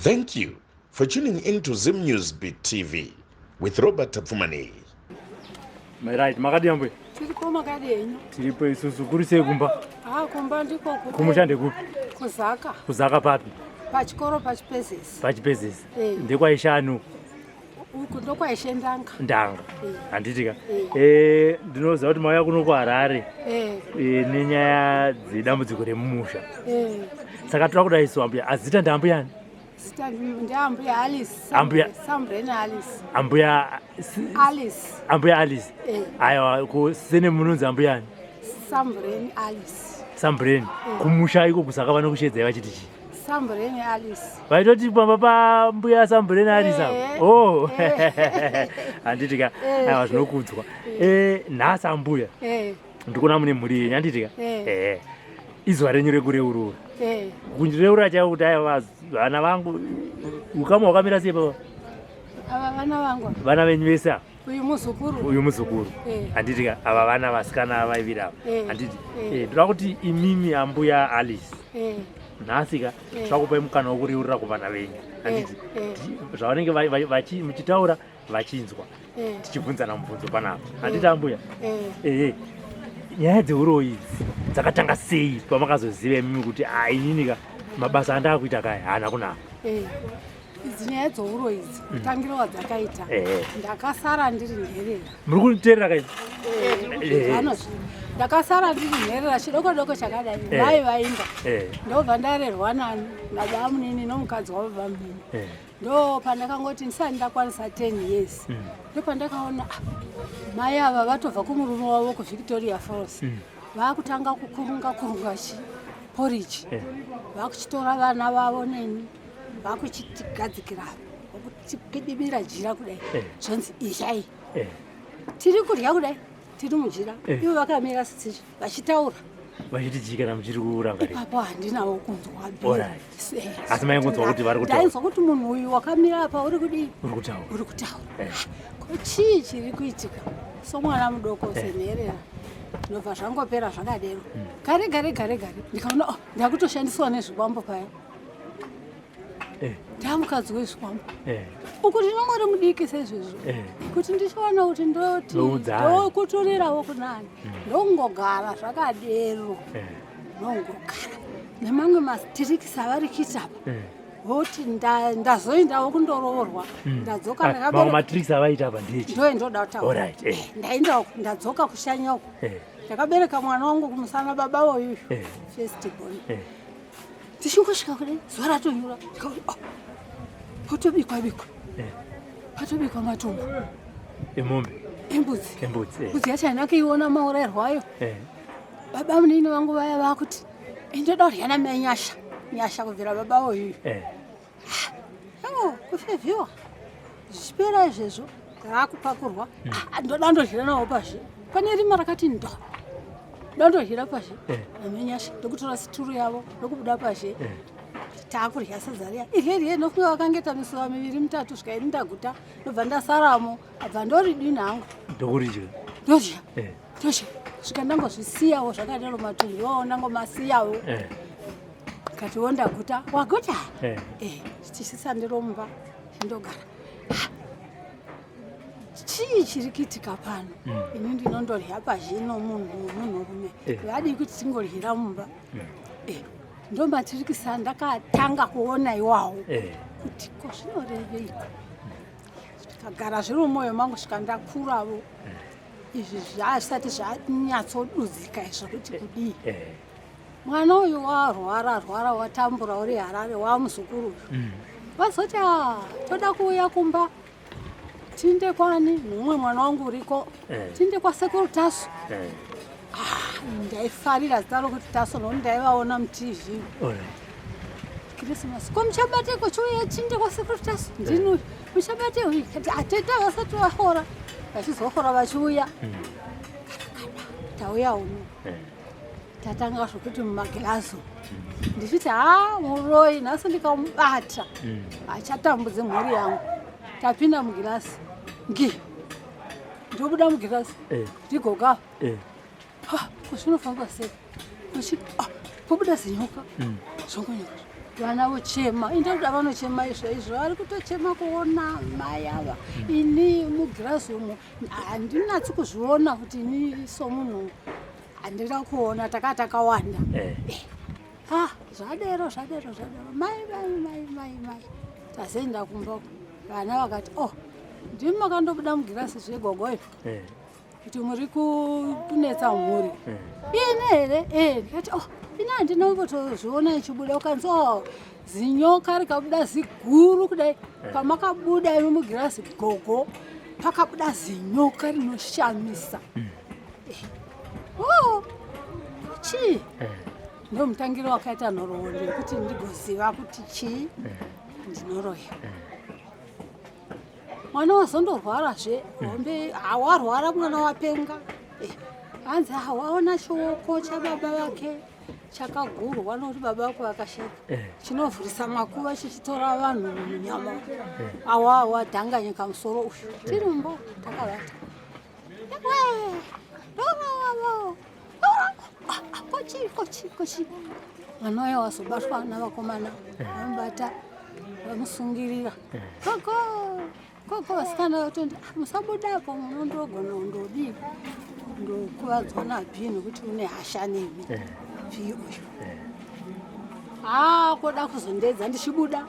Thank you for tuning in to Zim News Beat TV with Robert Tapfumaneyi. Right, makadii ambuya? Tiripo, makadii henyu? Tiripo isusu. Kuri sei kumba? Ah, kumba ndiko kupi? Kumusha ndekupi? Kuzaka. Kuzaka papi? Pachikoro paChipezesi. PaChipezesi. Eh. Ndekwaishanu. Uku ndokwaishe Ndanga. Ndanga. Eh. Handiti ka? Eh. Ndinoziva kuti mauya kuno kuHarare nenyaya dzedambudziko remumusha. Saka toda kudai isu ambuya. Azita ndaambuyani? Zita ndiambuya Alice. Sambreni Alice. Ambuya Alice. Ambuya Alice. Eh. Aiwa, sene munonzi ambuyani? Sambreni Alice. Sambreni. Kumusha iko Kusaka vanokushedzai vachiti chii? Sambreni Alice. Vaitoti pamba pambuya Sambreni Alice avo? Eh. Oh. Eh. Handiti ka? Eh. Aiwa, zvinokudzwa. Nhasi ambuya, ndikuona mune mhuri yenyu, handiti ka? Eh. Izuva renyu rekureurura. Eh. Kundireurura chaivo kuti aiwa, vana vangu, ukama hwakamira sei baba? Ava vana vangu. Vana venyu vese ava? Uyu muzukuru. Uyu muzukuru. Eh. Handiti ka? Ava vana vasikana vaiviri ava. Eh. Handiti? Eh. Ndoda kuti imimi ambuya Alice, nhasi ka tvakupai mukana wekureurura kuvana venyu, handiti? Eh. Zvavanenge muchitaura vachinzwa, tichibvunzana mubvunzo panapa, handiti ambuya? Eh. Ehe, nyaya dzeuroyi idzi dzakatanga sei pamakazoziva imimi kuti a inini ka mabasa andaakuita kaya haana kunaka? Idzi nyaya dzouroyi idzi, kutangiro wadzakaita, ndakasara ndiri nherera. Muri kuteerera kai? Vanozvi ndakasara ndiri nherera, chidoko doko chakadai. Mai vainda, ndobva ndarerwa nani? Nabamunini nomukadzi wababa munini. Ndo pandakangoti ndisati ndakwanisa 10 years, ndo pandakaona, ah, mai ava vatobva kumurume wavo kuVictoria Falls, vaakutanga kukurunga kurunga chi poriji, vakuchitora vana vavo neni, vakuchitigadzikira, vakutikidibira jira kudai, zvonzi idyai. Tiri kurya kudai, tiri mujira, ivo vakamira sitsizvi vachitaura. Vachiti chii kana muchiri kurangarira? Ipapo handinawo kunzwa. Alright. Asi maingonzwa kuti vari kutaura? Ndainzwa kuti munhu uyu wakamira apa uri kudii? Uri kutaura. Uri kutaura. Ko chii chiri kuitika? Somwana mudoko, senherera, ndobva zvangopera zvakadero. Gare gare gare gare ndikaona, oh, ndakutoshandiswa nezvikwambo paya. Ndamukadzi wezvikwambo. Uku ndinongori mudiki seizvezvo, kuti ndichiona kuti ndoti Ndoudzani. ndokuturirawo kunani, ndongogara zvakadero. Ndongogara nemamwe matirikisi avari kuita apa, voti ndazoendawo kundoroorwa, ndadzoka. Ah, mamwe matirikisi avaita apa ndechi? Ndoe ndoda kutaura. Alright. Ndaendawo, ndadzoka kushanya uku, ndakabereka mwana wangu kumusana, baba woyuyu, first born. Tichingosvika kudai, zuva ratonyura, ndikaona, oh, potobikwa bikwa, patobikwa matumbu. Emombe? Embudzi. Embudzi. Mbudzi yacho haina kuiona maurayirwo ayo. Baba munini vangu vaya vakuti indoda kurya namai Nyasha, Nyasha kubvira baba woyuyu. Oh, kufevhiwa zvichipera izvezvo, raakupakurwa. Ah, ndoda ndodyira nawo pazhe, pane rima rakati ndo dondodyira pazhe namenyasha, ndokutora situru yavo, ndokubuda pazhe. Taakurya sadza riya, irye irye, nokunge vakangeta misuva miviri mitatu, svika ini ndaguta, ndobva ndasaramo, abva ndoridini hangu. Ndokuridya. Ndodya, ndodya, svika ndangozvisiyawo zvakadaro, matumbu iwawo ndangomasiyawo. Katiwo ndaguta, waguta. Tichisandiro mumba, chindogara. Ah, chii chiri kuitika pano? Ini ndinondorya pazhino munhu munhurume. Vadii kuti tingoryira mumba? Ndo matirikisa ndakatanga kuona iwawo, kuti ko zvinoreveiko? Zvikagara zviri mumwoyo mangu svika ndakuravo. Izvi zvasati zvanyatsodudzika izvo kuti kudii. Mwana uyu warwara rwara, watambura uri Harare, wamuzukuru uyu. Vazoti, a toda kuuya kumba, tinde kwani mumwe mwana wangu uriko, tinde kwasekuru Taso. Ndaifarira zita rokuti Taso nokuti ndaivaona muTV. Christmas ko muchabateko, chiuya tinde kwasekuru Taso, ndini uyu muchabate uyu. Kati ateta vasati vahora, vachizohora vachiuya. Tauya uno, tatanga zvokuti mumagirazi, ndichiti, ha, muroi nhasi ndikamubata achatambudze mhuri yangu. Tapinda mugirasi, ngi ndobuda mugirasi, ndigoga. Ko zvinofamba sei? Kuchi, ah, pobuda zinyoka, zvongonyoka. Vana vochema, indoda vanochema izvo izvo, vari kutochema kuona mai ava. Ini mugirazi umu handinatsi kuzviona kuti ini somunhu handina kuona, takaa takawanda. Eh. Ah, zvadero zvadero zvadero, mai mai mai mai mai, tazoenda kumba, vana vakati, "Oh, ndimi makandobuda mugirasi zvegogo izvo kuti muri kunetsa mhuri." "Ini here?" "Eh." Ndikati, "Oh, ini handina kumbotozviona ichibuda." Ukanzi, "Oh, zinyoka rikabuda ziguru kudai pamakabuda imi mugirasi gogo, pakabuda zinyoka rinoshamisa." Oh, chii? Ndo mutangiro wakaita nhoroondo yekuti ndigoziva kuti chii, ndinoroya. Mwana wazondorwarazve hombe, hawarwara mwana wapenga. Hanzi hawaona chioko chababa vake chakagurwa nokuti baba vako vakasheka, chinovhurisa makuva chichitora vanhu munyama. Awa wadhanganyika musoro uyu, tirimbo takavata. "We, ndoravo, kochi kochi kochi." Mwana uyo wazobatwa navakomana, vamubata, vamusungirira. "Gogo, gogo!" Vasikana vatondi, "Ah, musabudapo, munondogona kundodii, ndokuvadzwa nabhii nekuti une hasha nemi." Bhii uyu haa koda kuzondedza ndichibuda.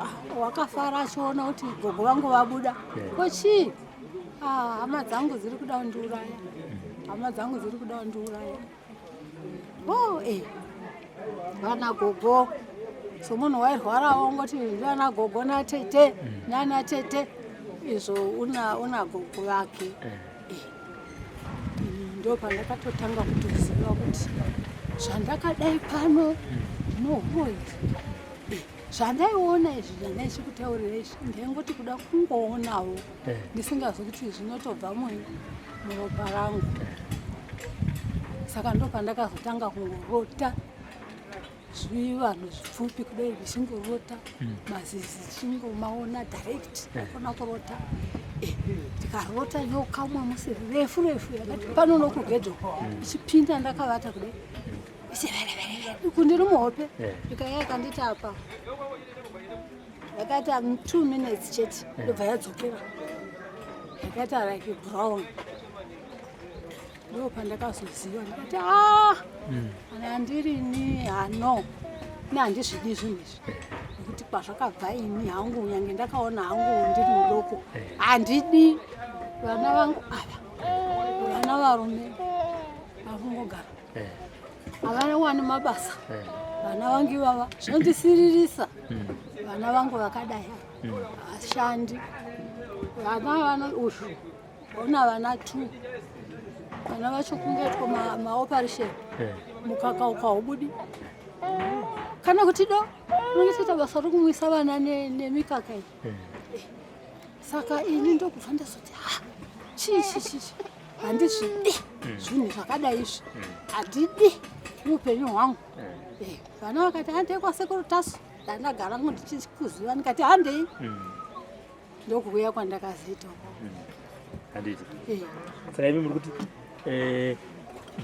Ah, wakafara achiona kuti gogo vangu vabuda. "Kochii?" "Ah, hama dzangu dziri kuda kundiuraya, hama dzangu dziri kuda kundiuraya." Oh, vana gogo, somunhu wairwarawo, ngoti ndivana gogo natete nana tete izvo una gogo vake. Ndo pandakatotanga kutoziva kuti zvandakadai pano ndinohuroyi. Zvandaiona izvi, zvandaichikutaurira izvi, ndaingoti kuda kungoonawo, ndisingazwi kuti zvinotobva muropa rangu. Saka ndo pandakazotanga kungorota zvivanhu zvipfupi kudai, ndichingorota mazizi, ndichingomaona direct. Akona kurota. Ndikarota nyoka umwe musi refu refu yakati pano nokugedho, ichipinda ndakavata kudai, kundiri muhope. Ikauya ikanditi apa, yakaita 2 minutes chete, ndobva yadzokera, yakaita like brown. Ndo pandakazoziva, ndikati, "A, kana handirini hano ne handizvidi zvinhu izvi, nekuti kwazvakabva ini hangu, nyange ndakaona hangu ndiri mudoko, handidi." Vana vangu ava, vana varume vakungogara, havawani mabasa. Vana vangu ivava zvinondisiririsa, vana vangu vakadai havashandi. Vana vano uyu ona vana two, vana vacho kungoitwa maoperation, mukaka ukaubudi kana kuti do unenge toita basa rokumwisa vana nemikaka iyi. Saka ini ndokubva ndazoti, "Ha, chii chi chi chi, handizvidi zvinhu zvakadai izvi, handidi muupenyu hwangu." Vana vakati, "Handei kwasekuru Tasu." Ndandagara ngo ndichikuziva, ndikati, "Handei." Ndokuuya kwandakazoita uko. Handiti. Saka imi muri kuti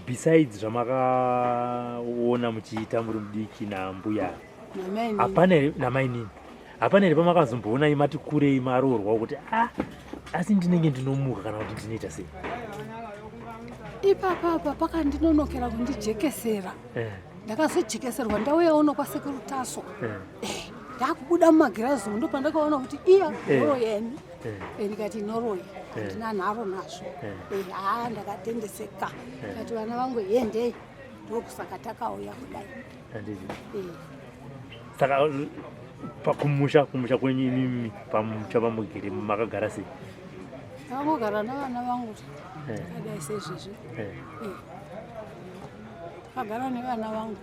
besides zvamakaona muchiita muri mudiki nambuya namainini. Hapana here namainini, hapana here pamakazomboona imati kurei maroorwa kuti, "A, asi ndinenge ndinomuka kana kuti ndinoita sei?" Ipapapa pakandinonokera kundijekesera. Ndakazojekeserwa ndauya uno kwasekuru Taso. Ndakubuda mumagirazi umu, ndopandakaona kuti iya noroyeni. Ndikati, "Inoroyi, handina nharo nazvo." Haa, ndakatendeseka, ndikati, "Vana vangu, hendei." Ndokusaka takauya kudai. Handiti. Saka kumusha kwenyu imimi, pamusha pamugere, makagara sei? Takangogara navana vangu takadai seizvezvi. Takagara nevana vangu,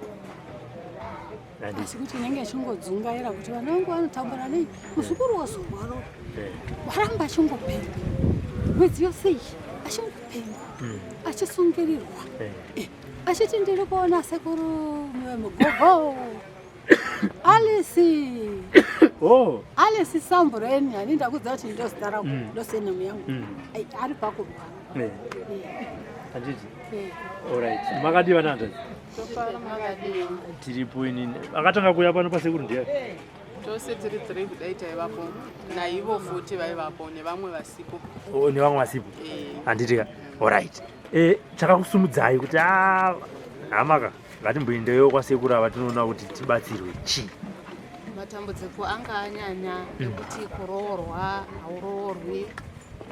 asi kuti inenge ichingodzungaira kuti vana vangu vanotambura nei. Muzukuru wazorwaro, waramba achingopenga mwedzi yose iyi, achingopenga, achisungirirwa. Achiti, "Ndiri kuona sekuru mugogo Alice." Alice Sambureni, hani ndakudza kuti ndo zita rako, ndo surname yangu. Ai, ari pakurwara. Handiti? Alright. Makadii vana hanzvadzi? Tiripo inini. Akatanga kuuya pano pasekuru ndiani? Tose tiri three kudai taivapo. Naivo futi vaivapo nevamwe vasipo. Oh, nevamwe vasipo. Handiti ka? Alright. Eh, chakakusumudzai kuti ah hamaka ngatimboendeyo kwasekuru ava tinoona kuti tibatsirwe chii? Matambudziko anga anyanya ekuti kuroorwa hauroorwi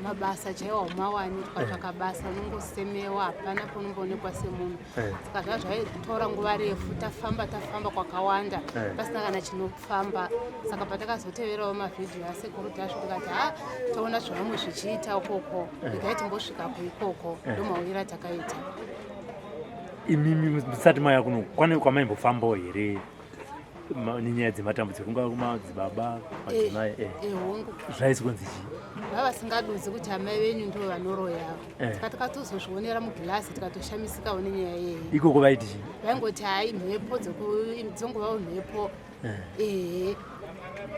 mabasa chaiwo haumawani ukatsvaka basa unongosemewa hapana paunomboonekwa semunhu eh. saka zvaa zvaitora nguva refu tafamba tafamba kwakawanda eh. pasina kana chinofamba saka patakazoteverawo mavhidhiyo asekuru tasvo tikati ha toona zvavamwe zvichiita ukoko eh. regai timbosvikako ikoko ndomauyira takaita imimi musati mauya kuno kwane kwamaimbofambawo here nenyaya dzematambudziko kungava kumadzibaba madzimai eh, eh. hongu zvaisi kunzi chii vava vasingadudzi kuti amai venyu ndivo vanoroya eh. saka tikatozozvionera mugilasi tikatoshamisikawo nenyaya yeyi ikoko vaiti chii vaingoti hai mhepo dzongovawo mhepo ehe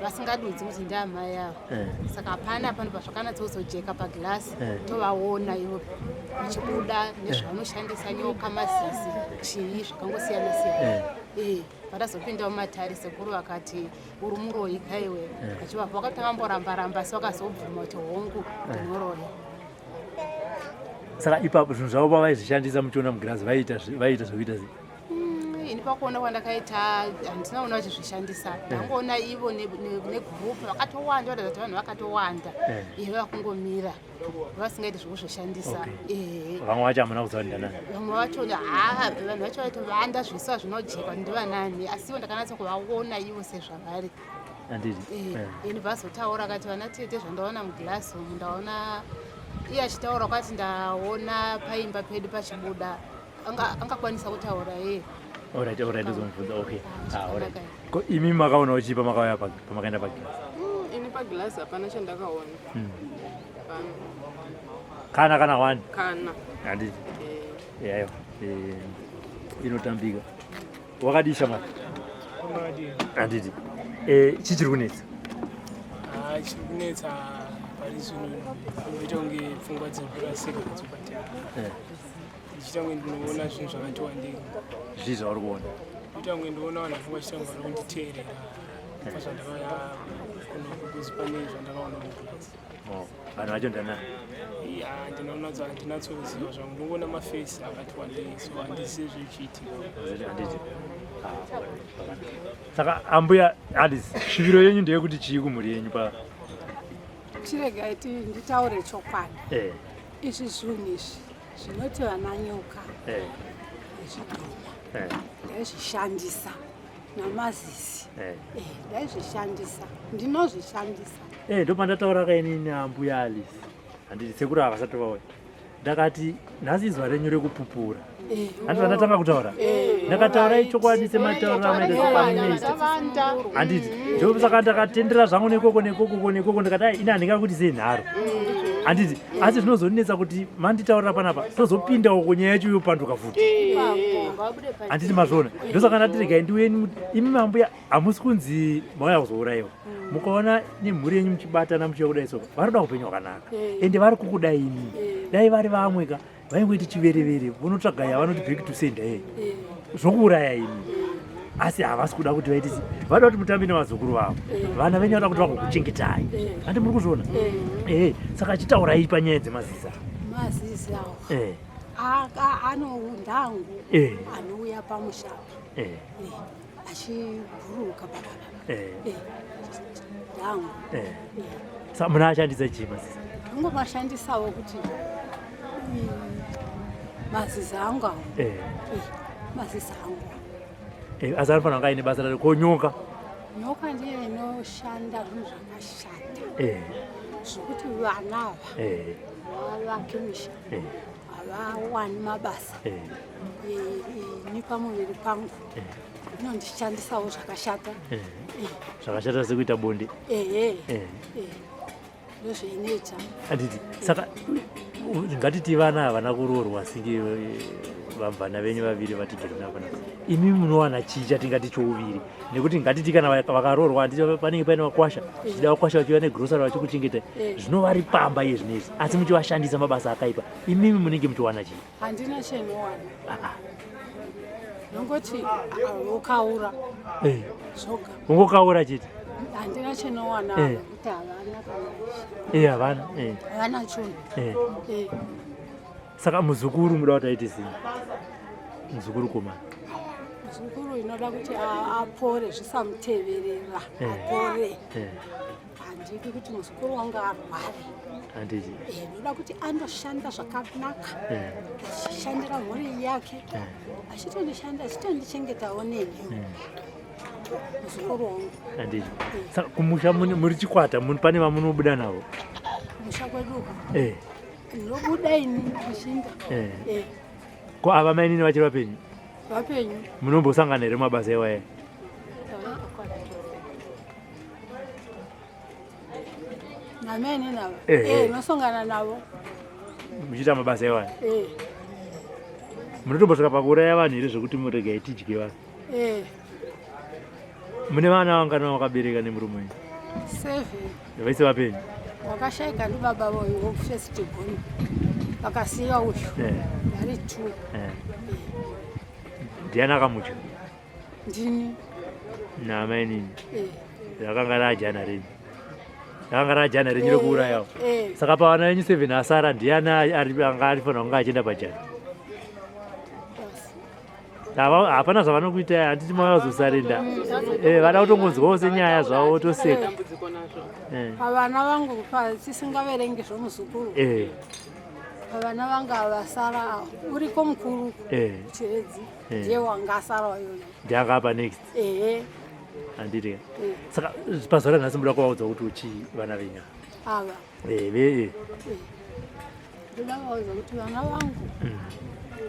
vasingadudzi kuti ndiamai avo saka hapana pano pazvakanatsozojeka pagilasi tovaona ivo vachibuda nezvavanoshandisa nyoka mazizi chii zvakangosiyana siyana Patazopinda mumatare sekuru vakati uri muroyi kaiwe eh. vachivabva vakati takamboramba ramba asi vakazobvuma kuti hongu eh. ndinoroya. Saka ipapo zvinhu zvavo pavaizvishandisa muchiona mugirazi vaiita vaiita zvekuita sei? Hmm, ini pakuona kwandakaita handina kuona vachizvishandisa eh. ndangoona ivo negurupu vakatowanda varatidza kuti vanhu vakatowanda ivo vakungomira vasingaiti zvekuzvishandisa ehe vamwe vacho hamuna kuziva kuti ndanani vamwe vacho haa vanhu vacho vaitovanda zviso zvinojeka kuti ndivanani asi ivo ndakanatsa kuvaona ivo sezvavari handiti eh. ini vazotaura akati vana tete zvandaona muglass umu ndaona iye achitaura kwati ndaona paimba pedu pachibuda angakwanisa kutaura iye Alright, alright, ndozomubvunza. Okay. Ah, alright. Ko imi makaonawo chii pamakauya pamakaenda paglass? Ini paglass hapana chandakaona. Hapana. Kana kana one. Kana. Handiti. Eh. Yeah, eh, inotambika. Wakadii shamwari? Wakadii. Handiti. Eh, chii chiri kunetsa? Ah, chiri kunetsa pari zvino kuita kunge pfungwa dziri kurasika dzobatana. Eh. Ndichiita kunge ndinoona zvinhu zvakati wandei. Zvii zvauri kuona? Kuita kunge ndinoona vanhu vangu vachiita kunge vari kunditeerera kubva zvandakauya kuno because pane zvandakaona muglass. Oh, vanhu vacho ndanani? Ya, ndinoona handinatsokuziva zvangu ndingoona mafesi akati wandei so handizive zvichiitika. Handiti. Ah, Saka ambuya Alice, shuviro yenyu ndeyekuti chii kumhuri yenyu pa? Chiregai nditaure chokwadi. Eh. Izvi zvinhu izvi zvinoti vana nyoka eh. nezvidhoma eh. ndaizvishandisa namazizi eh. Ndaizvishandisa ndinozvishandisa Ndopandataura kainini ambuya Alice handiti sekuru havasati vauya ndakati nhasi izuva renyu rekupupura handiti vandatanga kutaura ndakataurai chokwadi sematauriro amaita sepamunoita handiti ndosaka ndakatendera zvangu nekoko nekoko nekoko ndikati ai ini handingakuti senharo handiti asi zvinozonetsa kuti manditaurira panapa tozopinda uko nyaya yacho yopanduka futi handiti mazviona ndosaka ndati regai ndiuye imi mambuya hamusi kunzi mauya kuzourayiwa mukaona nemhuri yenyu muchibatana muchiuya kudai soka vanoda upenyu hwakanaka ende vari kukudai imi dai vari vamwe ka vaingoiti chiverevere vonotsvaga yavanoti back to sender yei zvokuuraya imi asi havasi kuda kuti vaite vada kuti mutambe nevazukuru vavo vana venyu vada kuti vagokuchengetai handi muri kuzviona ee saka chitaurai panyaya dzemazizi mazizi awa anondangu anouya pamusha achibhururuka pababa ndangu Sa muna ashandisa chii mazizi? Ndingomashandisawo kuti mazizi angu awo. Mazizi angu. Asi anofanira kunge aine basa raro ko nyoka? Nyoka ndiyo inoshanda zvinhu zvakashata. Zvekuti vana ava vavake misha havawani mabasa. Ini pamuviri pangu inondishandisawo zvakashata. Zvakashata sekuita bonde? Ehe. Ndozvainoita. Handiti saka ngatiti vana havana kuroorwa singe Vamvana venyu vaviri vatigere navo panapa, imi munowana chii chatingati chouviri? Nekuti ngatiti kana vakaroorwa, handiti panenge paine vakwasha, zvichida vakwasha vachiuya negrosary vachikuchengeta, zvino vari pamba iye zvino izvi, asi muchivashandisa mabasa akaipa, imimi munenge muchiwana chii? Handina chenowana. Nongoti vokaura zvoga. Ungokaura chete? Handina chenowana nekuti havana kana. Havana. Havana chunhu. Saka muzukuru muda kuti aite sei? Muzukuru komana. Muzukuru inoda kuti apore, zvisamuteverera, apore. Handidi kuti muzukuru wangu arware. Handidi. Ndoda kuti andoshanda zvakanaka, achishandira mhuri yake, achitondishanda, achitondichengetawo neni muzukuru wangu. Handidi. Saka kumusha muri chikwata, pane vamunobuda navo? Musha kwedu uko ndinobuda ini ndichinda. Ko ava mainini vachiri vapenyu? Vapenyu. Munombosangana here mabasa iwaya? Namene navo. Nosongana navo. Muchiita mabasa iwaya? Munotombosvika pakuuraya vanhu here zvekuti muregai tidye vanhu? Mune vana vangana vakabereka nemurume wenyu? 7. Vese vapenyu? Wakashaika ndibaba voyo first born, vakasiya uyu, vari 2. Ndiani akamudya? Ndini. Namainini? Rakanga rajana renyu, rakanga rajana renyu rekuurayawo. Saka pavana venyu 7 asara, ndiani anga arifanira kunge achienda pajana? Hapana zvavanokuita, handiti mavazosarenda? Vada kutongonzwawo senyaya zvavo votoseka. Dambudziko nazvo. Pavana vangu, tisingaverengi zvomuzukuru, pavana vangu avasara ava, uriko mukuru Chiredzi, ndiye wanga asara iyoyo. Ndiakapa next? Ehe. Handiti? Saka pazuva ranhasi muda kuvaudza kuti uchii vana venyu? Ava? Ve. Ndoda kuvaudza kuti vana vangu,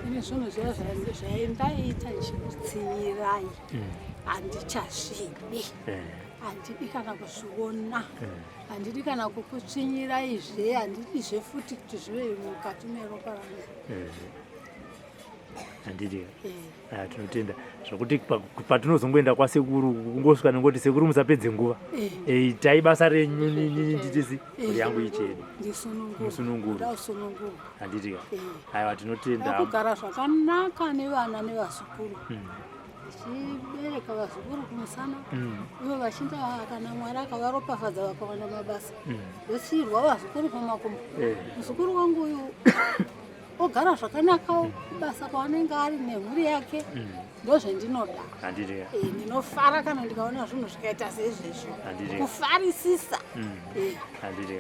ini zvinhu zviya zvaindaita ndichikutsiyirai handichazvidi. Handidi kana kuzviona, handidi kana kukutsvinyiraizve, handidizve futi kuti zvive mukati meropa rangu. Handiti? Tinotenda zvokuti patinozongoenda kwasekuru, kungosvika nengoti, "Sekuru, musapedze nguva, itai basa renyu, nini nditisi mhuri yangu ichene." Musunungurwe. Ndasunungurwa. Handiti? Aiwa, tinotenda. Kugara zvakanaka nevana nevazukuru, tichibereka vazukuru kumusana, ivo vachinda, kana Mwari akavaropafadza vakawana mabasa, vosiyirwa vazukuru pamakumbo. Muzukuru wangu uyu ogara zvakanakawo kubasa kwaanenge ari nemhuri yake, ndozvendinoda. Handiti? Ndinofara kana ndikaona zvinhu zvikaita seizvezvo. Handiti. Kufarisisa. Handiti?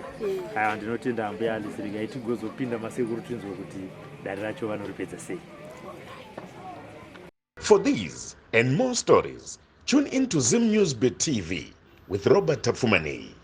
Aiwa, ndinotenda ambuya Alice. Regai tigozopinda masekuru, tinzwe kuti dare racho vanoripedza sei. For these and more stories, tune in to Zim News Bit TV with Robert Tafumani.